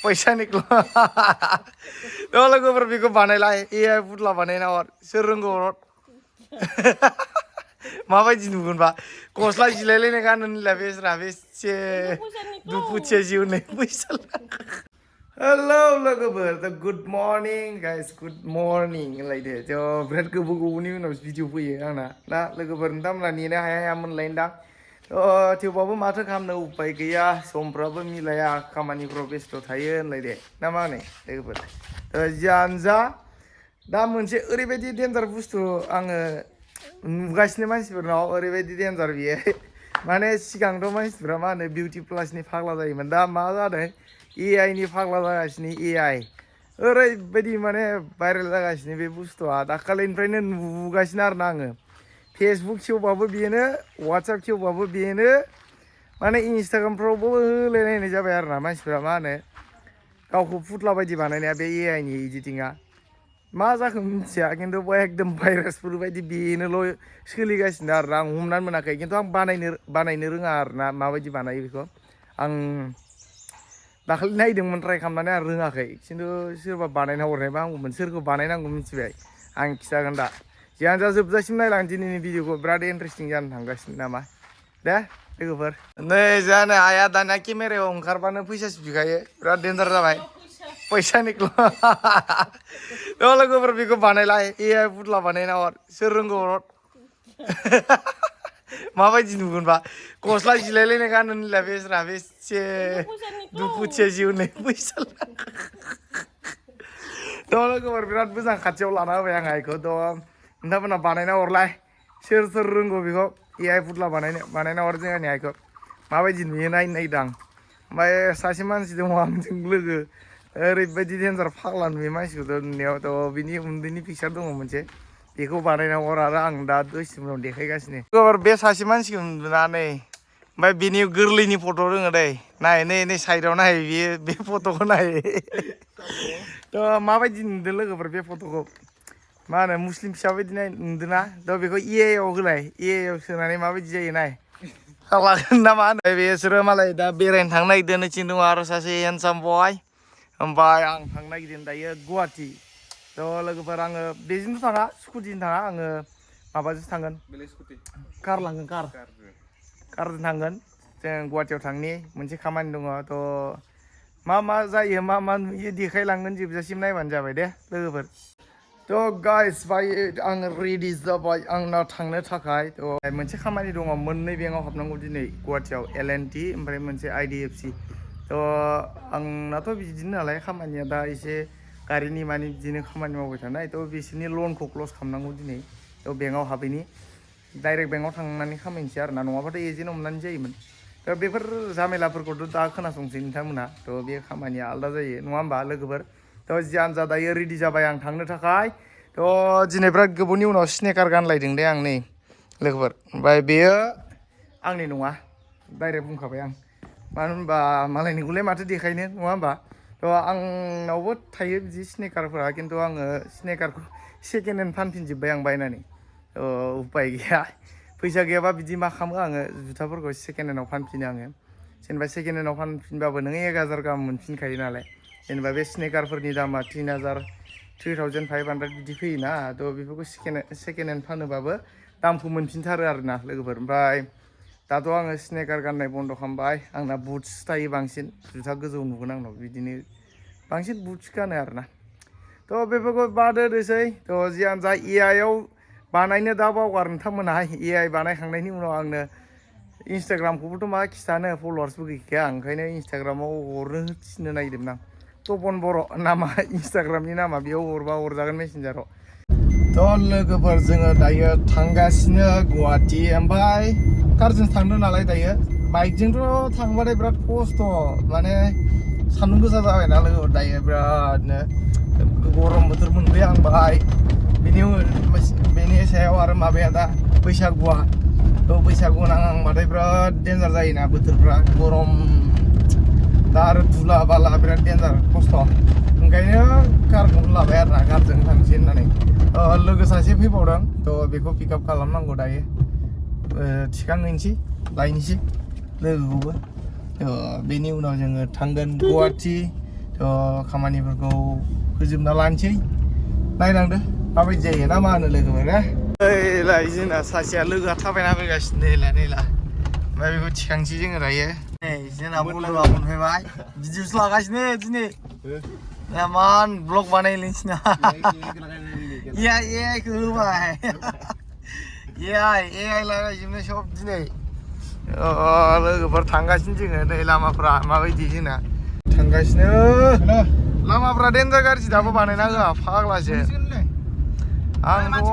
फैसानि लोगोफोर बेखौ बानायलाय AI फुथला बानायना हर सोर रोंगौ हर माबायदि नुगोनबा गस्ला जिलायलायनाय गानोनोला बेसरा बेसे दुखुथिया जिउ नै फैसा हेलौ लोगोफोर good morning guys good morning होनलायदो थ' बिराद गोबावनि उनाव भिडिअ फैयो आंना ना लोगोफोर नोंथांमोना नेनो हाया मोनलायदां थेवबाबो माथो खालामनो उपाय गैया समफ्राबो मिलाया खामानिफ्राव बेस्थ' थायो होनलायदे ना मा होनो लोगोफोर जियानो जा दा मोनसे ओरैबायदि डेन्जार बुस्थु आङो नुगासिनो मानसिफोरनाव ओरैबायदि डेन्जार बियो माने सिगांथ' मानसिफ्रा मा होनो बिउटि प्लासनि फाग्ला जायोमोन दा मा जादों AI नि फाग्ला जागासिनो AI ओरैबायदि माने भाइरेल जागासिनो बे बुस्थुआ दाखालिनिफ्रायनो नुगासिनो आरोना आङो फेसबुक खेवबाबो बेनो वाट्सएप खेवबाबो बेनो माने इन्सटाग्रामफ्रावबो होलायलायनाय जाबाय आरोना मानसिफ्रा मा होनो गावखौ फुथला बायदि बानायनाया बे AI नि एडिटिंआ मा जाखो मिथिया खिन्थु एकदम भाइरासफोर बायदि बेनोल' सोलिगासिनो आरोना आं हमनानै मोनाखै खिन्थु आं बानायनो रोङा आरोना माबायदि बानायो बेखौ आं दाखालि नायदोंमोन ट्राइ खालामनानै आं रोङाखै खिन्थु सोरबा बानायना हरनायबा आंबो सोरखौ बानायनांगौ मिथिबाय आं खिथागोन दा जियानो जा जोबजासिम नायलां दिनैनि भिडिअखौ बिराद इन्टारेस्टिं जानो थांगासिनो नामा दे लोगोफोर नै जानो आया दानिया केमेरायाव ओंखारबानो फैसासो बिखायो बिराद डेन्जार जाबाय फैसानि लोगोफोर बेखौ बानायलाय AI फुथला बानायना हर सोर रोंगौ हर माबायदि नुगोनबा गस्ला जिलायलायनाय गानोनोला बेसरा बेसे दुखुथिया जिउ नै फैसा लोगोफोर बिराद मोजां खाथियाव लाना होबाय आं आइखौ नोंथांमोना बानायना हरलाय सोर रोंगौ बेखौ AI फुथला बानायना हर जोंनि आइखौ माबायदि नुयो नायदां ओमफ्राय सासे मानसि दङ आंजों लोगो ओरैबायदि डेन्जार फाग्ला नुयो मानसिखौथ' नुनायावथ' बिनि उन्दैनि पिकचार दङ मोनसे बेखौ बानायना हर आरो आं दा दसे उनाव देखायगासिनो बे सासे मानसिखौ नुना नै ओमफ्राय बेनि गोरलैनि फट' रोङो दै नाय नै साइडआव नाय बियो बे फट'खौ नाय थ' माबायदि नुदों लोगोफोर बे फट'खौ मा होनो मुस्लिम फिसा बायदि नुदोंना थ' बेखौ AI आव होलाय AI आव सोनानै माबायदि जायो नाय लागोन ना मा होनो बेसोरो मालाय दा बेरायनो थांनो नागिरदों नैथिं दङ आरो सासे हेन्डसाम बय ओमफ्राय आं थांनो नागिरदों दायो गुवाहाटि थ' लोगोफोर आङो बेजोंथ' थाङा स्कुटिजों थाङा आङो माबाजों थांगोन कार लांगोन कारजों थांगोन जों गुवाहाटियाव थांनि मोनसे खामानि दङ थ' मा जायो मा नुयो देखायलांगोन जोबजासिम नायबानो जाबाय दे लोगोफोर थ' गाइस बाय आं रेडि जाबाय आंना थांनो थाखाय थ' मोनसे खामानि दङ मोननै बेंकआव हाबनांगौ दिनै गुवाहाटियाव L&T ओमफ्राय मोनसे IDFC थ' आंनाथ' बिदिनो नालाय खामानिया दा एसे गारिनि मानि बिदिनो खामानि मावबाय थानाय थ' बिसोरनि लनखौ क्ल'ज खालामनांगौ दिनै थ' बेंकआव हाबैनि डाइरेक्ट बेंकआव थांनानै खामायनोसै आरो ना नङाबाथ' एजेन्ट हमनानै जायोमोन थ' बेफोर झामेलाफोरखौथ' दा खोनासंसै नोंथांमोना थ' बे खामानिया आलादा जायो नङा होमबा लोगोफोर थ' जियानो जा दायो रेडि जाबाय आं थांनो थाखाय थ' दिनै बिराद गोबावनि उनाव स्नेकार गानलायदों दे आं नै लोगोफोर ओमफ्राय बेयो आंनि नङा डाइरेक्ट बुंखाबाय आं मानो होनबा मालायनिखौलाय माथो देखायनो नङा होमबा थ' आंनावबो थायो बिदि स्नेकारफोरा खिन्थु आङो स्नेकारखौ सेकेन्ड हेन्ड फानफिनजोब्बाय आं बायनानै उपाय गैया फैसा गैयाबा बिदि मा खालामो आङो जुथाफोरखौ सेकेन्ड हेन्डआव फानफिनो आङो जेनेबा सेकेन्ड हेन्डआव फानफिनबाबो नोङो 1000 गाहाम मोनफिनखायो नालाय जेनेबा बे स्नेकारफोरनि दामा 3500 बिदि फैयोना थ' बेफोरखौ सेकेन्ड हेन्ड फानोबाबो दामखौ मोनफिनथारो आरोना लोगोफोर ओमफ्राय दाथ' आङो स्नेकार गाननाय बन्द' खालामबाय आंना बुट्स थायो बांसिन जुथा गोजौ नुगोन आंनाव बिदिनो बांसिन बुट्स गानो आरोना थ' बेफोरखौ बादोनोसै थ' जियानो जा AI आव बानायनो दा बावगार नोंथांमोना AI बानायखांनायनि उनाव आंनो इन्सटाग्रामखौबोथ' मा खिथानो फल'वार्सबो गैखाया ओंखायनो इन्सटाग्रामाव हरनो थिननो नागिरदोंमोन आं तपन बर' नामा इन्सटाग्रामनि नामा बेयाव हरबा हरजागोन मेसेन्जाराव थ' लोगोफोर जोङो दायो थांगासिनो गुवाहाटि ओमफ्राय कारजों थांदों नालाय दायो बाइकजोंथ' थांबाथाय बिराद खस्थ' माने सान्दुं गोसा जाबायना लोगोफोर दायो बिरादनो गरम बोथोर मोनबाय आं बाहाय बेनि सायाव आरो माबाया दा बैसागुआ थ' बैसागु नांबाथाय बिराद डेन्जार जायोना बोथोरफ्रा गरम दा आरो धुला बाला बिराद डेन्जार खस्थ' ओंखायनो कारखौनो लाबाय आरो ना कारजों थांसै होननानै लोगो सासे फैबावदों थ' बेखौ पिकआप खालामनांगौ दायो थिखांहैनोसै लायनोसै लोगोखौबो बेनि उनाव जोङो थांगोन गुवाहाटि खामानिफोरखौ फोजोबना लानोसै नायनांदो माबायदि जायो ना मा होनो लोगोफोर ओइलाय जोंना सासेया लोगोआ थाबायना फैगासिनो नैला ओमफ्राय बेखौ थिखांसै जोङो दायो नै जोंना बन्द'आ मोनफैबाय भिडिअ'सो लागासिनो दिनै मान ब्लग बानायनोसैना एआइखौ होबाय एआइ लागायजोबनो सब दिनै लोगोफोर थांगासिनो जोङो नै लामाफ्रा माबायदि जोंना थांगासिनो लामाफ्रा देन्जार गाज्रि दाबो बानायना होआ फाग्लासो आंथ'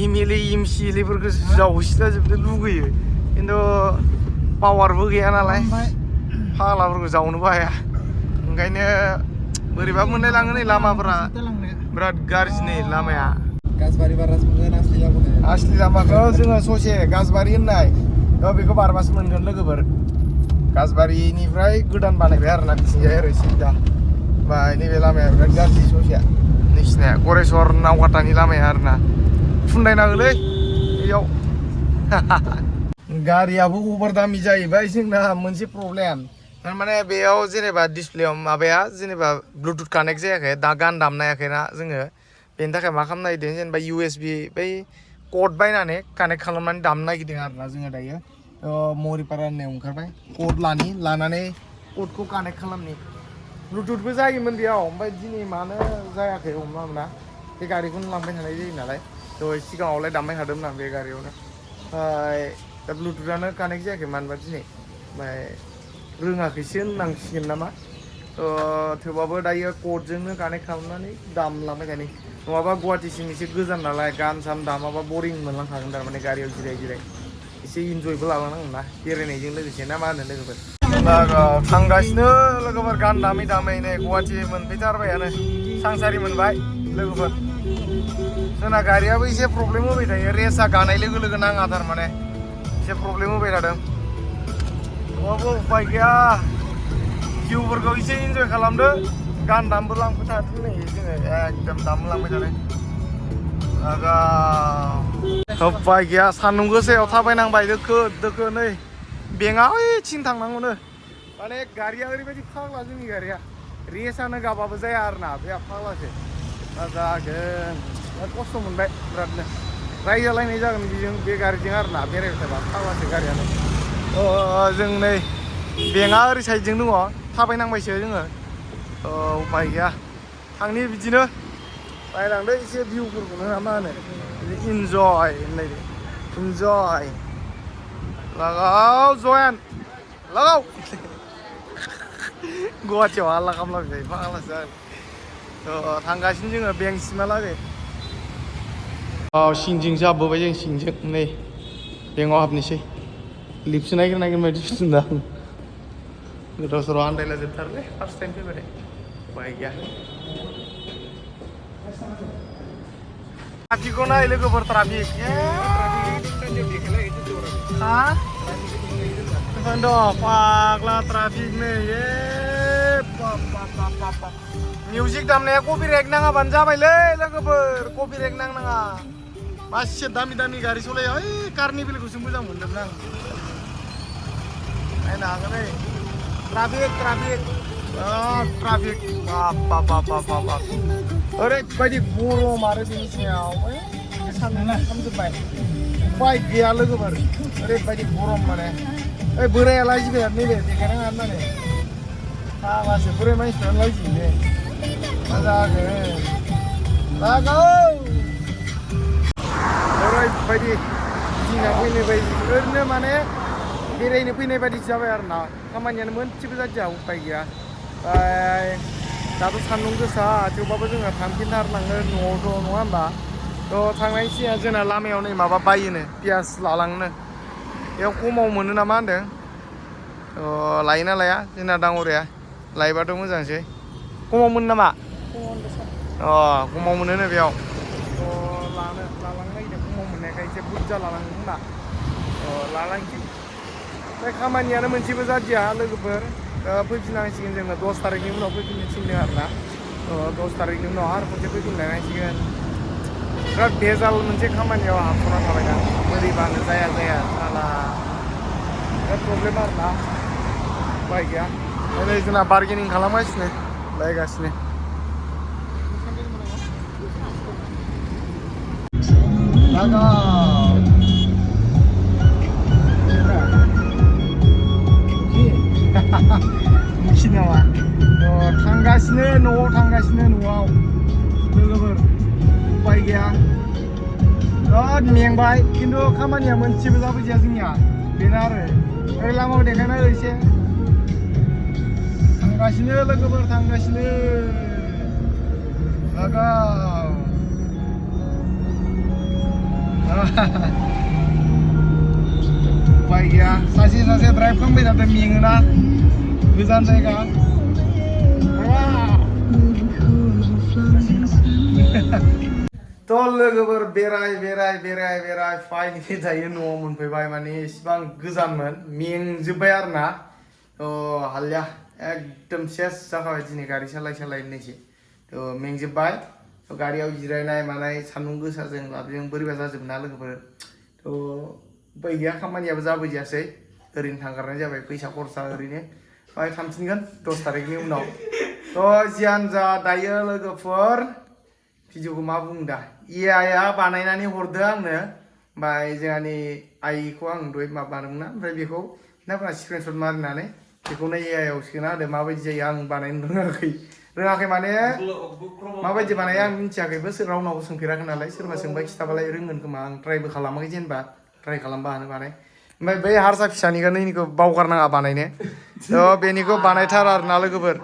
एमएलए एमसिएलएफोरखौ जावसिलाजोबनो लुगैयो खिन्थु पावारबो गैया नालाय फाग्लाफोरखौ जावनोबो हाया ओंखायनो बोरैबा मोनलाय लाङो नै लामाफोरा बिराद गाज्रि नै लामाया गासबारि बारनासो मोनगोन असलि लामाखौ जोङो ससे गासबारि होननाय बेखौ बारबासो मोनगोन लोगोफोर गासबारिनिफ्राय गोदान बानायबाय आरोना बिथिंजाय ओरै सिदा ओमफ्राय नैबे लामाया बिराद गाज्रि ससेया नोंसिनिया गरेस्वर नावकाटानि लामाया आरोना फुनदायनांगोलै बेयाव गारियाबो अभार दामि जाहैबाय जोंना मोनसे प्रब्लेम थारमाने बेयाव जेनेबा डिसप्लेयाव माबाया जेनेबा ब्लुटुथ कानेक्ट जायाखै दा गान दामनो हायाखैना जोङो बेनि थाखाय मा खालामनो नागिरदों जेनेबा USB बै कड बायनानै कानेक्ट खालामनानै दामनो नागिरदों आरोना जोङो दायो मरिपारा होननायाव ओंखारबाय कड लानानै कडखौ कानेक्ट खालामनि ब्लुटुथबो जायोमोन बेयाव ओमफ्राय दिनै मानो जायाखै हमना मोना बे गारिखौनो लांबाय थानाय जायो नालाय सिगाङावलाय दामबाय थादोंमोन आं बे गारियावनो ओमफ्राय दा ब्लुटुथानो कानेक्ट जायाखै मानोबा दिनै ओमफ्राय रोङाखैसो होननांसिगोन नामा थेवबाबो दायो कडजोंनो कानेक्ट खालामनानै दामलांबाय थानि नङाबा गुवाहाटिसिम एसे गोजान नालाय गान सान दामाबा बरिं मोनलांखागोन थारमाने गारियाव जिराय एसे इन्जयबो लालांनांगोन ना बेरायनायजों लोगोसे ना मा होनो लोगोफोर थांगासिनो लोगोफोर गान दामै नै गुवाहाटि मोनफैथारबायानो सांसारि मोनबाय लोगोफोर जोंना गारियाबो एसे प्रब्लेम होबाय थायो रेसा गानाय लोगो लोगो नाङा थारमाने एसे प्रब्लेम होबाय थादों नङाबा उपाय गैया भिउफोरखौ एसे इन्जय खालामदो गान दामबो लांबाय थादों नै जोङो एकदम दामबो लांबाय थादों उपाय गैया सान्दुं गोसायाव थाबायनांबाय दोखो नै बेंकआ ओइथिं थांनांगौनो माने गारिया ओरैबायदि फाग्ला जोंनि गारिया रेसानो गाबाबो जाया आरोना बे फाग्लासो मा जागोन खस्थ' मोनबाय बिरादनो रायजालायनाय जागोन बेजों बे गारिजों आरोना बेरायबाय थाबा फाग्लासो गारियानो जों नै बेंकआ ओरै साइडजों दङ थाबायनांबायसो जोङो उपाय गैया थांनि बिदिनो नायलांदो एसे भिउफोरखौनो मा होनो इन्जय होनलायदो इन्जय लागाव जयेन लागाव गुवाहाटियाव हाल्ला खालामलाबाय फाग्लासो थांगासिनो जोङो बेंकसिमहालागै सिंजोंसो हाबबोबाय जों सिंजों नै बेंकआव हाबनोसै लिफ्टसो नागिरनांगोन बायदि सुथुंदा आं गोदाव सोराव आन्दायला जोबथारलै फार्स्ट टाइम फैबाथाय उपाय गैया ट्राफिकखौ नाय लोगोफोर ट्राफिक ओंखायनोथ' फाग्ला ट्राफिक नै मिउजिक दामनाया कपिराइट नाङाबानो जाबायलै लोगोफोर कपिराइट नांनाङा मासे दामि गारि सालायो ओइ कार्निभेलखौसो मोजां मोनदोंमोन आं नायनो हागोन नै ट्राफिक बाब ओरैबायदि गरम आरो बेनि सायाव सानदुंआ खामजोब्बाय उपाय गैया लोगोफोर ओरैबायदि गरम माने ओइ बोराया लाजिबाय आरो नैबे देखायनाङा होननानै फाग्लासो बोराय मानसिफ्रा लाजियोलै मा जागोन लागाव ओरैबायदि गिना फैनाय बायदि ओरैनो माने बेरायनो फैनाय बायदिसो जाबाय आरो ना खामानियानो मोनसेबो जादिया उपाय गैया ओमफ्राय दाथ' सान्दुं गोसा थेवबाबो जोङो थांफिनथारनांगोन न'आवथ' नङा होमबा थ' थांनायनि सिगां जोंना लामायाव नै माबा बायोनो पियास लालांनो बेयाव खमाव मोनो ना मा होनदों लायोना लाया जोंना दाङ'रिया लायोबाथ' मोजांसै खमाव मोनो नामा खमाव मोनोनो बेयाव लालांनो नागिरदों खमाव मोननायखाय एसे बुरजा लालांनो होनबा लालांसै ओमफ्राय खामानियानो मोनसेबो जादिया लोगोफोर फैफिननांसिगोन जोङो 10 तारिखनि उनाव फैफिननो थिनदों आरोना 10 तारिखनि उनाव आरो खनसे फैफिनलायनांसिगोन बिराद भेजाल मोनसे खामानियाव हाबस'ना थाबायना बोरैबानो जाया साला बिराद प्रब्लेम आरोना उपाय गैया Ini जोंना बार्गेनिं खालामगासिनो लायगासिनो मिखि नामा थांगासिनो न'आव थांगासिनो न'आव लोगोफोर उपाय गैया बिराद मेंबाय खिन्थु खामानिया मोनसेबो जाबोजाया जोंनिया बेनो आरो ओरै लामायाव देखायना एसे थांगासिनो लोगोफोर थांगासिनो लागाव उपाय गैया सासे सासे ड्राइभ खालामबाय थादों मेङोना गोजान जायगा थ' लोगोफोर बेराय फाइनलि दायो न'आव मोनफैबाय माने इसिबां गोजानमोन मेंजोब्बाय आरोना थ' हालिया एकदम सेस जाखाबाय दिनै गारि सालायनोसै थ' मेंजोब्बाय थ' गारियाव जिरायनाय मानाय सान्दुं गोसाजों लाबजों बोरैबा जाजोबना लोगोफोर थ' उपाय गैया खामानियाबो जाबोजायासै ओरैनो थांगारनाय जाबाय फैसा खरसा ओरैनो बाहाय थांफिनगोन 10 तारिखनि उनाव थ' जियानो जा दायो लोगोफोर भिडिअखौ मा बुंदों दा AI आ बानायनानै हरदों आंनो ओमफ्राय जोंहानि आइखौ आं दहाय माबादोंमोन ओमफ्राय बेखौ नोंथांमोना स्क्रिनशट मारिनानै बेखौनो AI आव सोना होदो माबायदि जायो आं बानायनो रोङाखै माने माबायदि बानायो आं मिथियाखैबो रावनावबो सोंफेराखै नालाय सोरबा सोंबाय खिथाबालाय रोंगोन खोमा आं ट्राइबो खालामाखै जेनेबा ट्राइ खालामबा हानो बानाय ओमफ्राय बै हारसा फिसानिखौ नैनिखौ बावगारनाङा बानायनो थ' बेनिखौ बानायथार आरोना लोगोफोर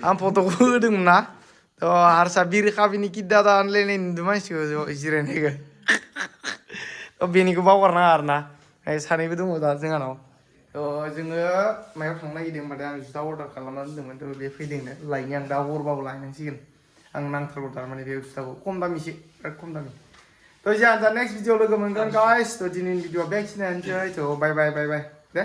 आं फट'खौ होदोंमोन ना थ' हारसा बिरखाबिनि किदादा होनलायनाय नुदों मानसिखौ जिरायनायखौ थ' बेनिखौ बावगारनाङा आरोना सानैबो दङ दा जोंहानाव थ' जोङो मायाव थांनो नागिरदों होनबाथाय आं जुथा अर्डार खालामना दोनदोंमोन थ' बे फैदोंनो लायनि आं दा हरबाबो लायनांसिगोन आं नांथारगौ थारमाने बे जुथाखौ खम दामिसो बिराद खम दामि थ' जोंहा दा नेक्स्ट भिडिअ लोगो मोनगोन गाइस थ' दिनैनि भिडिअआ बेखिनियानोसै थ' बाय दे